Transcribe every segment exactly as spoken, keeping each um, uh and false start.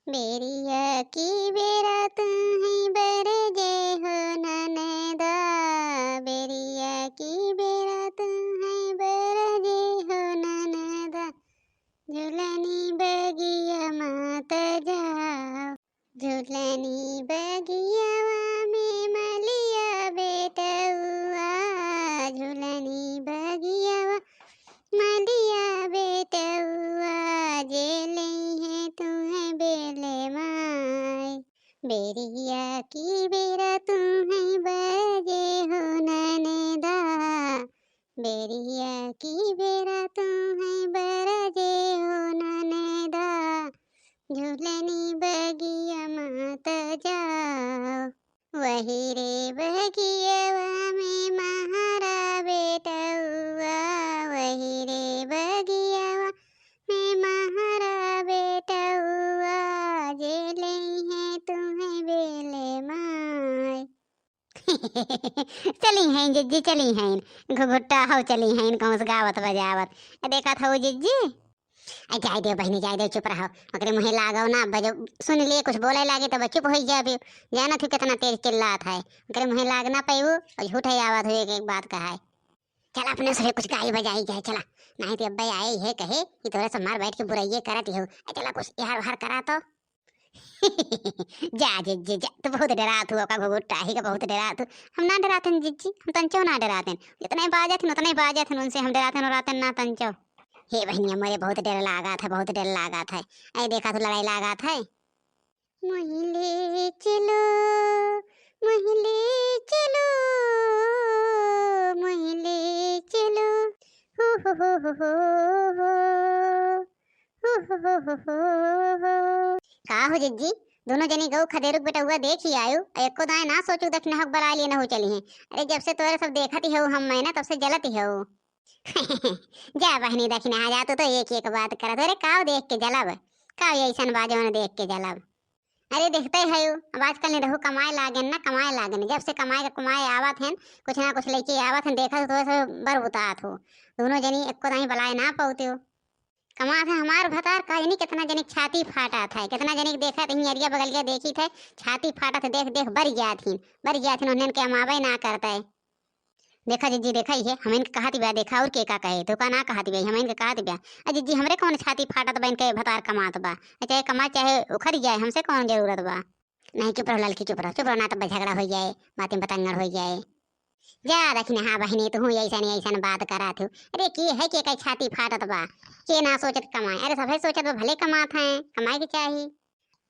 बेरिया की बेरा तुहैं बरजे हो ननदा, बेरिया की बेरा तुहैं बरजे हो ननदा, झुलनी बगिया मत जाओ। झुलनी बगियावा में मलिया बेटउआ, झुलनी बगियावा मलिया बेटउआ, जे लइहे तुहैं बेले माई। बेरिया की बेरा तुहैं बरजे हो ननदा, बेरिया की बेरा तुहैं बरजे हो ननदा, झुलनी बगिया मत जाओ। वही रे बगियावा में महरा बेटउआ, वही रे बगियावा में महरा बेटउआ, जे लइहे तुहैं बेले माई। चली हैं जिज्जी, चली हैं, घुघुट्टा हौ चली हैं, कहूँ से गावत बजावत। ए, देखत हौ जिज्जी? ए, जाए देउ बहिनी, जाए देउ, चुप रहो। ओकरे मुँहे लागो ना, बजो, सुन लिए कुछ बोले लागे तब चुप होइ जाबे। जानत हौ कितना तेज चिल्लात है, ओकरे मुँहे लाग ना पैबू और झूठै आवत हौ एक एक बात कहाए। चला अपने से कुछ गाई बजाई जाए, चला, नहीं तो अब्बे आए है कहे कि तोरे सब मार बैठ के बुराइये करत हौ। ए, चला कुछ यार वार करा तो। जा जिज्जी जा, तू बहुत डरात हौ, ओका घुघुट्टा ही का बहुत डरात हौ। हम ना डरात हैं जिज्जी, हम तंचो ना डरात हैं। जितने बाजत हैं उतने बाजत हैं, उनसे हम डरात हैं, डरात हैं ना तंचो। हे बहिनिया मोरे, बहुत डर लागत है, बहुत डर लागत है। ए, देखा तो लड़ाई लागत है। मोहि ले चलो, मोहि ले चलो, मोहि ले चलो, हो हो हो हो हो हो। का हो जिज्जी, दोनों जनी गऊ खदेरुक बेटउआ देखि आयु, आ एको दाएँ ना सोचू दखिनहा के बलाइ लिए नहु चलिहैं। अरे जब से तोरे सब देखत ही हऊ हम मैना, तब से जलत ही हऊ। जा बहिनी दखिनहा जा, तू तो एक एक बात करत। अरे काव देख के जलब, काव अइसन बा जवन देख के जलब। अरे देखते हऊ, अब आजकल निरहू कमाए लागेन ना, कमाए लागेन। जब से कमाए के कमाए आवत हैं, कुछ ना कुछ लइके आवत हैं, देखत हो तो सब बर बुतात हो। दोनों जनी एको दाईं बलाए ना पउते हो। कमात है हमार भतार, का जनी कितना जनी के छाती फाटत है, कितना जनी के देखत ही अरिया बगलिया देखित है, छाती फाटत है, देख देख बर जात ही, बर जात ही, उन्हन के अमावे ना करत है। देखा जिज्जी, देखा इहे, हमइन के कहत बा, देखा और के का कहे, तो का ना कहत बा, हमइन के कहत बा। आ जिज्जी, हमरे कौन छाती फाटत बा, इनके भतार कमात बा, चाहे कमाए चाहे उखरि जाए, हमसे कौन जरूरत बा। नहीं, चुप रहो ललकी, चुप रहो, चुप रहो, ना तो झगड़ा होइ जाए, बातें बतंगड़ होइ जाए। जा दखिनहा बहिनी, तुहूँ अइसन अइसन बात करत हू। अरे के है के कई छाती फाटत बा, के ना सोचत कमाए? अरे सभे सोचत बा, भले कमात हैं, कमाए के चाही।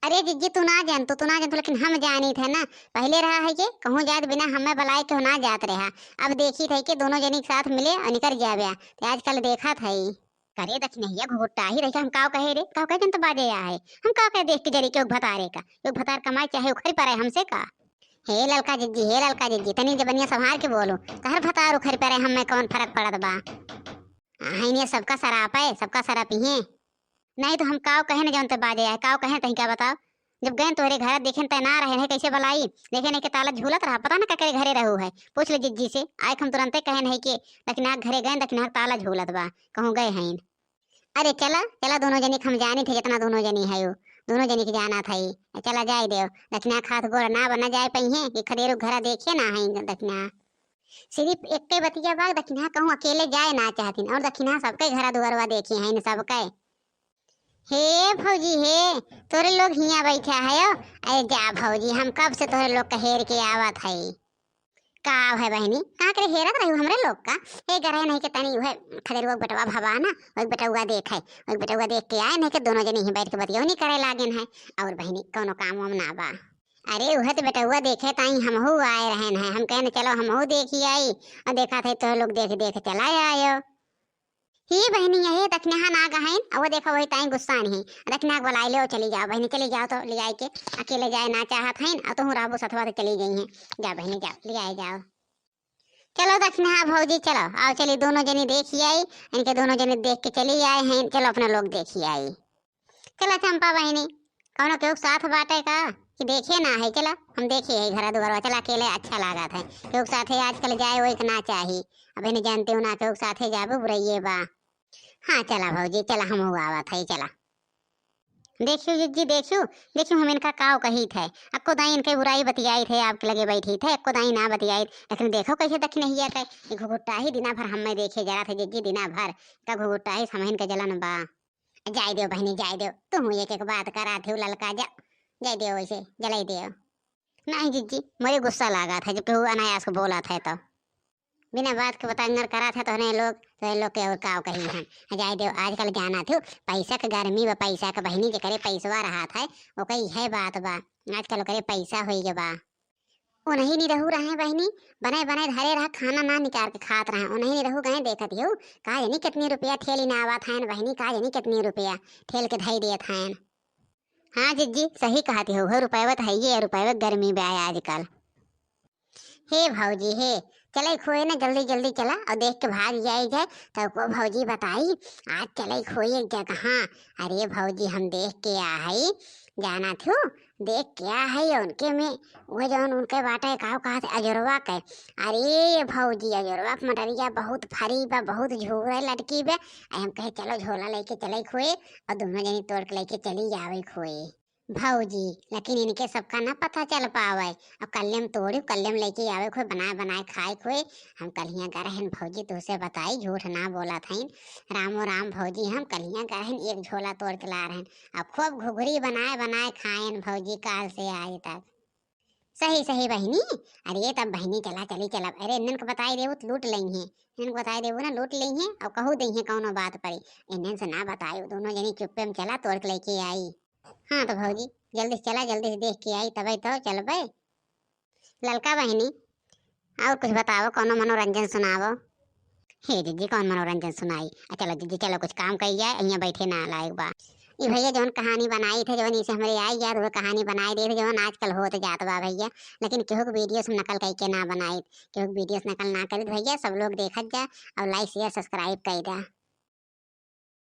अरे जिज्जी, तू ना जानतू, तू ना जानतू, लेकिन हम जानित है ना। पहिले रहा है के कहूँ जात बिना हमें बलाए केहू ना जात रहा। अब देखित है के दोनों जनी के साथ मिले और निकर जाबे। ते आजकल देखत है। करे दखिनहिया घुघुट्टा ही रही, हम काव कहे रे, काव कहे जन तो बाजे आ है। हम काव कहे देख के जरी के उक भतारे का, उक भतार कमाए चाहे उखरि परे हमसे का। हे ललका जिज्जी, हे ललका जिज्जी, तनी जबनिया संभार के बोलो। तहर भतार उखरि परे हमें कौन फरक पड़त बा? आहिन ये सबका सराप है, सबका सराप ही है। नहीं तो हम काव कहे न जौन ते बाजे आए, काव कहे तहीं का बताओ? जब गए तोहरे घर देखेन तै ना रहे, नहीं कैसे बलाई? देखे नहीं के ताला झूलत रहा, पता ना ककरे घरे रहू है। पूछ ले जिज्जी से, आए हम तुरंते कहे नहीं के दखिनहा के घरे गए, दखिनहा के ताला झूलत बा, कहूँ गए हैं। अरे चला, चला दोनों जनी के हम जानी थे, जितना दोनों जनी है वो, दोनों जनी के जाना था ही। चला जाए देव, दखिनहा के हाथ गोड़ ना बना जाए पइहें कि खदेरू घरा देखे ना है दखिनहा। सिर्फ एक्के बतिया बा, दखिनहा कहूँ अकेले जाए ना चाहतिन, और दखिनहा सबके घरा दुआरवा देखी हैं सबके। हे भौजी हे, तोरे लोग हियाँ बैठा है हो। अरे जा भौजी, हम कब से तोरे लोग का हेर के आवत है। का है बहिनी, कहाँ करे हेरत रहू हमरे लोग का? हे गरहे नहीं के तनी उहे खदेरुआ बेटवा भवा ना, वही बेटवा देखे, वही बेटवा देख के आए, नहीं के दोनों जने ही बैठ के बतियौनी करे लागेन है। और बहिनी कौनो काम वाम ना बा? अरे उहे तो बेटवा देखे ताई हमहू आए रहेन है, हम कहन चलो हमहू देखी आई, और देखा थे तो लोग देख देख चला आयो। ही बहिनी, यही दखिनहा ना गहन, और वो देखा वही ताई गुस्सान ही। दखिनहा के बुलाई ले, चली जाओ बहिनी, चली जाओ तो ले आए के, अकेले जाए ना चाहत हैं, और तुहूँ रहबो सथवा तो चली गई हैं। जा बहिनी जाओ, ले आए जाओ। चलो दखिनहा भौजी चलो, आओ चली दोनों जनी देखी आई, इनके दोनों जनी देख के चली आए हैं, चलो अपने लोग देखी आई। चला चंपा बहिनी, कौनो केहू के साथ बाटे का कि देखे ना है? चला हम देखे है घर दुआरवा, चला अकेले अच्छा लागत है, केहू के साथे आजकल जाए वही के ना चाही। अब इन्हें जानते हो ना, केहू के साथे जाबे बुराइये बा। हाँ चला भौजी चला, हम आवत है चला। देखियो जिज्जी, देखियो, देखियो, हम इनका काव कहित है, अक्को दाई इनके बुराई बतियाइत है, आपके लगे बैठित है, अक्को दाई ना बतियाइत, लेकिन देखो कैसे दखिनहिया के, ई घुघुट्टाही दिना भर हम्मे देखे जरा थे जिज्जी, दिना भर का घुघुट्टाही समहिन के जलन बा। जाय देव बहिनी, जाय देव, तुहूँ एक एक बात करात हो ललका जा, जाय देव वैसे, जलाई देव। नहीं जिज्जी, मोरे गुस्सा लागत है, जब केहू अनायास को बोलत है तो। बिना बात के बतंगड़ करात है तोहरे लोग, तोहरे लोग के और काव कही हम। जाय देव, आजकल जानत हो, पैसा के गर्मी बा, पैसा के बहिनी, जेकरे पैसवा रहत है, ओके इहे बात बा। आजकल ओकरे पैसा होई गे बा। ओनही निरहू रहे बहिनी, बने बने धरे रहा, खाना ना निकाल के खात रहे। ओनही निरहू गए देखत हो, का जानी कितनी रुपया ठेली ना आवत हैं बहिनी, का जानी कितनी रुपया ठेल के धई देत हैं। हाँ जिज्जी, सही कहत हो, हो रुपयवा तो है ये, रुपयवा के गर्मी बा आजकल। हे भौजी हे, चले खोए ना, जल्दी जल्दी चला और देख के भाग जाए जाए। तब को भौजी बताई, आज चले खोए एक जगह। अरे भौजी, हम देख के आ हई, जानत हो, देख के आ हई उनके में, वो जौन उनके बाटे, काव कहत है, अजोरवा के। अरे भौजी, अजोरवा के मटरिया बहुत फरी बा, बहुत झूरे लटकी बा। आ हम कहे, चलो झोला लेके चले खोए और दोनों जनी तोड़ के लेके चली जावे खोए। भौजी, लेकिन इनके सबका ना पता चल पावे। अब कल्ले में तोड़ी, कल्ले में लेके आवे खोए, बनाए बनाए खाए खोए। हम कल्हिया गए रहन भौजी, तुहसे बताई, झूठ ना बोलत हईन। रामो राम भौजी, हम कल्हिया गए रहन, एक झोला तोड़ के ला रहन। अब खूब घुघरी बनाए बनाए खाएन भौजी, काल से आज तक। सही सही बहिनी। अरे तब बहिनी चला, चली चलब। अरे इन्हन के बताई देबू तो लूट लेइहें, इन्हन के बताई देबू ना, लूट लेइहें और कहू देइहें कौनो बात परी। इन्हन से ना बताई, दोनों जनी चुप्पे में चला, तोड़ के लेके आई। हाँ तो भौजी, जल्दी से चला, जल्दी से देख के आई, तबे तो चलबे। ललका बहिनी, और कुछ बतावो, कौनो मनोरंजन सुनावो। हे जिज्जी, कौन मनोरंजन सुनाई? आ चलो जिज्जी, चलो कुछ काम कई जाए, यहाँ बैठे ना लायक बा। ई भैया जौन कहानी बनाई थे, जौन इसे हमरे आई याद, वो कहानी बनाई दे थे, जौन आजकल होत जात बा भैया। लेकिन केहू के वीडियो से नकल कई के ना बनाई, केहू के वीडियो से नकल ना करी भैया, सब लोग देखत जा और like, share, subscribe कई दा।